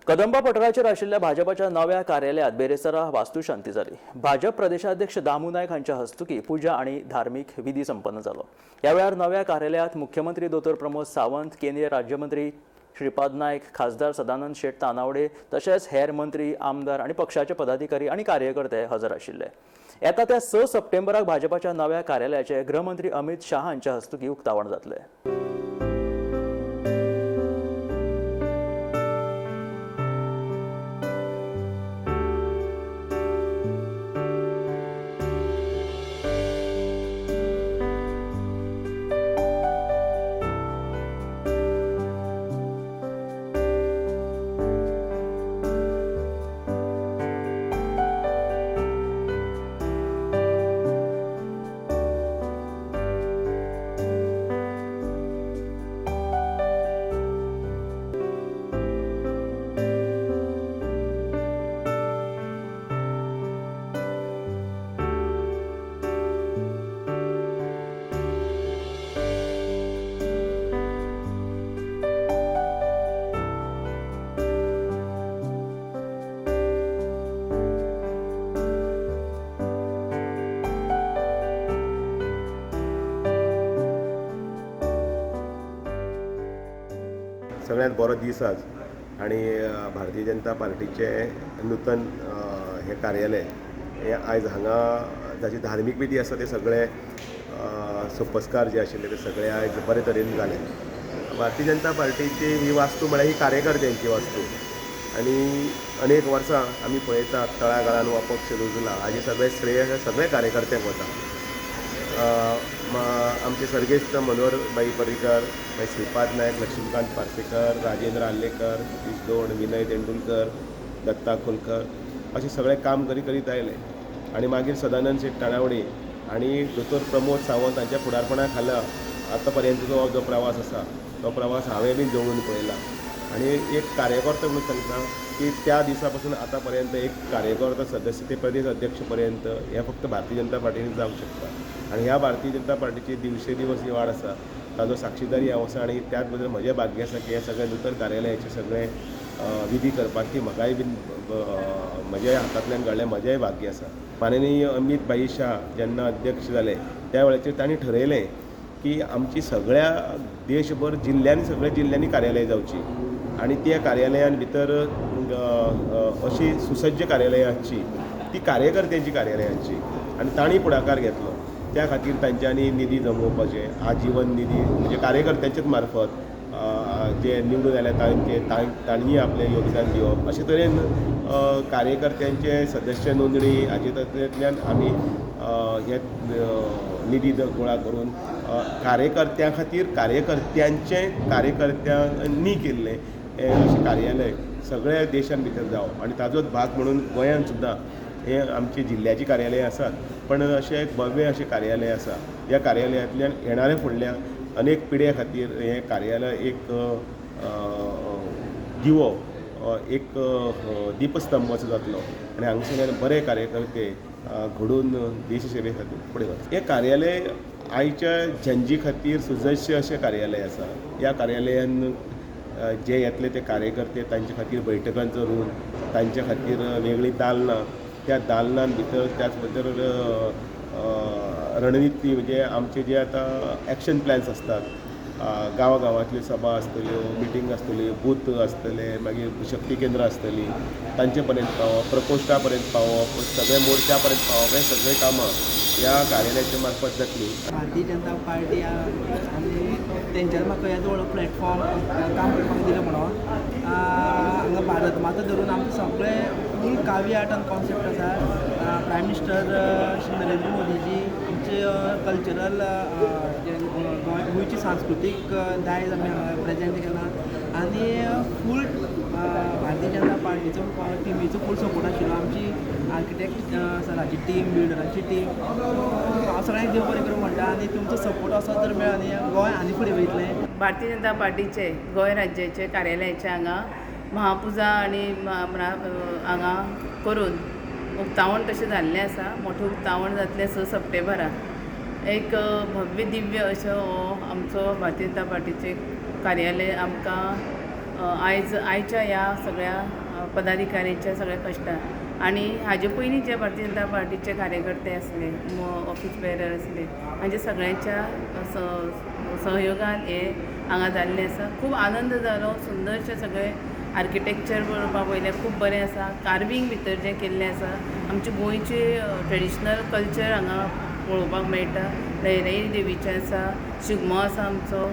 कदंबा पठाराचेर आशिल्ल्या भाजपाच्या नव्या कार्यालयात बेरेस्तारा वास्तुशांती जाली. भाजप प्रदेशाध्यक्ष दामू नायक हांच्या हस्तुकी पुजा आनी धार्मीक विधी संपन्न जालो. ह्या वेळार नव्या कार्यालयात मुख्यमंत्री दोतोर प्रमोद सावंत, केंद्रीय राज्यमंत्री श्रीपाद नायक, खासदार सदानंद शेट तानावडे तशेंच हेर मंत्री, आमदार आनी पक्षाचे पदाधिकारी आनी कार्यकर्ते हजर आशिल्ले. येता त्या 6 सप्टेंबराक भाजपाच्या नव्या कार्यालयाचे गृहमंत्री अमित शाह हांच्या हस्तुकी उक्तावण जातलें. सगळ्यात बरो दीस आज आनी भारतीय जनता पार्टीचे नूतन हे कार्यालय हे आयज हांगा जाची धार्मीक विधी आसा ते सगळे सोपस्कार जे आशिल्ले ते सगळे आयज बरे तरेन जाले. भारतीय जनता पार्टीची ही वास्तू म्हळ्यार ही कार्यकर्त्यांची वास्तू आनी अनेक वर्सां आमी पळयतात तळागाळान हो पक्ष रुजला. हाजें सगळें श्रेय हे सगळे कार्यकर्त्यांक वता. आमचे सर्गेस्त मनोहर भाई पर्रीकर, मागीर श्रीपाद नायक, लक्ष्मीकांत पार्सेकर, राजेंद्र आर्लेकर, सतीश दोण, विनय तेंडुलकर, दत्ता खोलकर अशें सगळें काम करीत करीत आयले आनी मागीर सदानंद शेट तानावडे आनी दोतोर प्रमोद सावंत हांच्या फुडारपणा खाला आतां पर्यंतचो जो प्रवास आसा तो प्रवास हांवें बी जवळून पळयला आनी एक कार्यकर्तो म्हणून सांगता की त्या दिसा पासून आतां पर्यंत एक कार्यकर्तो सदस्य ते प्रदेश अध्यक्ष पर्यंत हें फक्त भारतीय जनता पार्टीन जावंक शकता आनी ह्या भारतीय जनता पार्टीची दिवसे दिवस ही वाड आसा ताजो साक्षीदारी हांव आसा आनी त्याच बद्दल म्हजें भाग्य आसा की हे सगळे नूतन कार्यालयाचे सगळे विधी करपाक की म्हाकाय बीन म्हज्या हातांतल्यान घडलें म्हजेंय भाग्य आसा. माननीय अमीत भाई शाह जेन्ना अध्यक्ष जाले त्या वेळाचेर तांणी ठरयलें की आमची सगळ्या देशभर जिल्ल्यांनी सगळ्या जिल्ल्यांनी कार्यालय जावची आनी त्या कार्यालयान भितर अशी सुसज्ज कार्यालयां आसची ती कार्यकर्त्यांची कार्यालयां आसची आनी तांणी फुडाकार घेतलो. त्या खातीर तांच्यांनी निधी जमोवपाचें आजीवन निधी म्हणजे कार्यकर्त्यांचेच मार्फत जे निवडून आयले तांचे तांणीय आपलें योगदान दिवप अशे तरेन कार्यकर्त्यांचे सदस्य नोंदणी हाजे तरेंतल्यान आमी हे निधी गोळा करून कार्यकर्त्यां खातीर कार्यकर्त्यांचें कार्यकर्त्यांनी केल्लें हें अशें कार्यालय सगळ्या देशान भितर जावप आनी ताजोच भाग म्हणून गोंयान सुद्दां हें आमची जिल्ल्याचीं कार्यालयां आसात पण अशें एक भव्य अशें कार्यालय आसा. ह्या कार्यालयांतल्यान येणाऱ्या फुडल्या अनेक पिढ्यां खातीर हें कार्यालय एक दिवो एक दीपस्तंभ असो जातलो आनी हांगासरल्यान बरे कार्यकर्ते घडून देश सेवे खातीर फुडें वतले. हें कार्यालय आयच्या जनजी खातीर सुसज्ज अशें कार्यालय आसा. ह्या कार्यालयान जे येतले ते कार्यकर्ते तांचे खातीर बैठकांचो रूम, तांचे खातीर वेगळीं दालनां, त्या दालनान भितर त्याच भितर रणनिती म्हणजे आमचे जे आतां एक्शन प्लॅन्स आसतात गांवागांवांतल्यो सभा आसतल्यो, मिटींग आसतल्यो, बूथ आसतले, मागीर शक्ती केंद्रां आसतलीं तांचे पर्यंत पावप, प्रकोश्ठा पर्यंत पावप, सगळे मोर्चा पर्यंत पावप, हे सगळे कामां ह्या कार्यालयाच्या मार्फत जातलीं. भारतीय जनता पार्टी आनी तेंच्यांनी म्हाका हेजो व्हडलो प्लॅटफॉर्म काम करपाक दिलें म्हणून हांगा भारत माता धरून आमचें सगळें फूल कावी आर्ट आनी कॉन्सेप्ट आसा. प्रायम मिनिस्टर श्री नरेंद्र मोदीजी आमचे कल्चरल गोंय गोंयची सांस्कृतीक दायज आमी हांगा प्रेजेंट केलां आनी फूल भारतीय जनता पार्टीचो टिमीचो फूल सपोर्ट आशिल्लो. आमची आर्किटेक्ट सराची टीम, बिल्डराची टीम, हांव सगळ्यांक देव बरें करूं म्हणटा आनी तुमचो सपोर्ट असो जर मेळ्ळो न्ही गोंय आनी फुडें वयतलें. भारतीय जनता पार्टीचे गोंय राज्याचे कार्यालयाचे हांगा महापुजा आनी हांगा करून उक्तावण तशें जाल्लें आसा. मोठें उक्तावण जातलें 6 सप्टेंबराक. एक भव्य दिव्य अशें हो आमचो भारतीय जनता पार्टीचें कार्यालय आमकां आयज आयच्या ह्या सगळ्या पदाधिकाऱ्यांच्या सगळ्या कश्टान आनी हाजे पयलीं जे भारतीय जनता पार्टीचे कार्यकर्ते आसले, ऑफीस बेरर आसले, हांचे सगळ्यांच्या सहयोगान हें हांगा जाल्लें आसा. खूब आनंद जालो. सुंदरशें सगळें आर्किटेक्चर पळोवपाक वयलें खूब बरें आसा. कार्वींग भितर जें केल्लें आसा, आमचे गोंयचे ट्रेडिशनल कल्चर हांगा पळोवपाक मेळटा. लयराई देवीचें आसा, शिगमो आसा आमचो.